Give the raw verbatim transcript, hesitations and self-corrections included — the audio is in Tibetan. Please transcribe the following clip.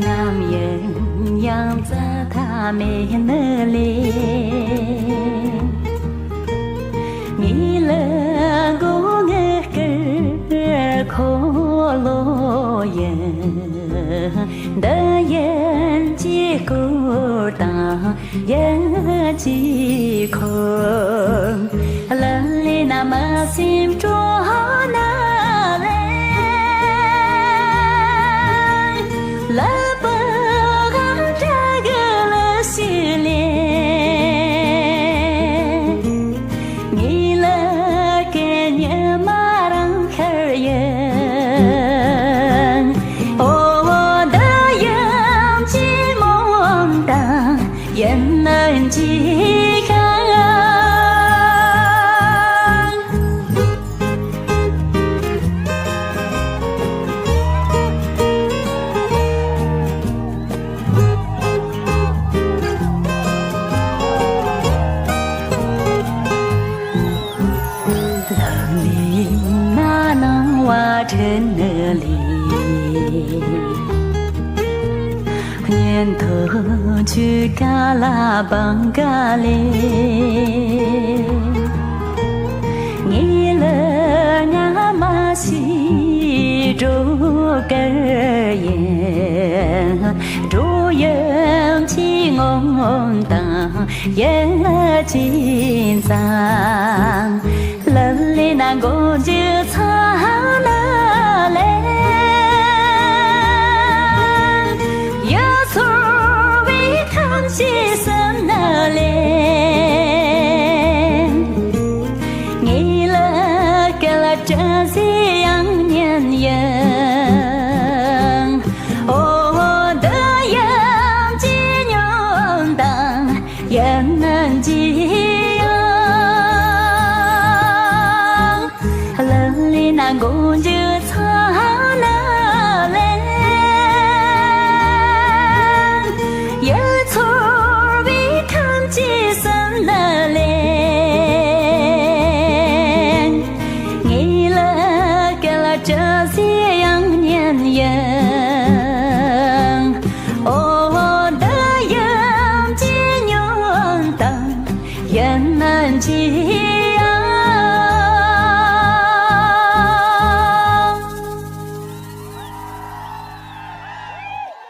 ནམ་ཡིན་ཡང་རྩ་མཐའ་མེད་ནི་ལས། ངའི་ལུས་མགོ་ངའི་སྐུ་འཁོར་ལོ་ཡིན། འདི་ཡིན་གྱི་སྐུ་དང་ཡིན་གྱི་འཁོར། ལ་ལས་ན་མ་སེམས་སྤྲོ་ན་ལས། ལ་པ་གང་དྲག་གི་ལ་སི་ལས། ངའི་ལ་ཀའི་ཉི་མ་རང་ཤར་ཡིན། ཨོ་འདི་ཡིན་གྱི་མོ་དང་ཡིན་ནན་གྱི་ཤ། ལག་ལེན་ན་སྣང་བ་དྲན་ནི་ལས། གཉེན་དུ་ཆུ་ཀ་ལ་བང་ག་ལས། ངའི་ལུས་ཉ་མ་ཤི་འགྲོ་གར་ཡིན། འགྲོ་ཡིན་གྱི་ངོམ་དང་ཡིན་གྱི་མཚན། ལ་ལས་ན་མགོ་མཇུག་ཚང་ན།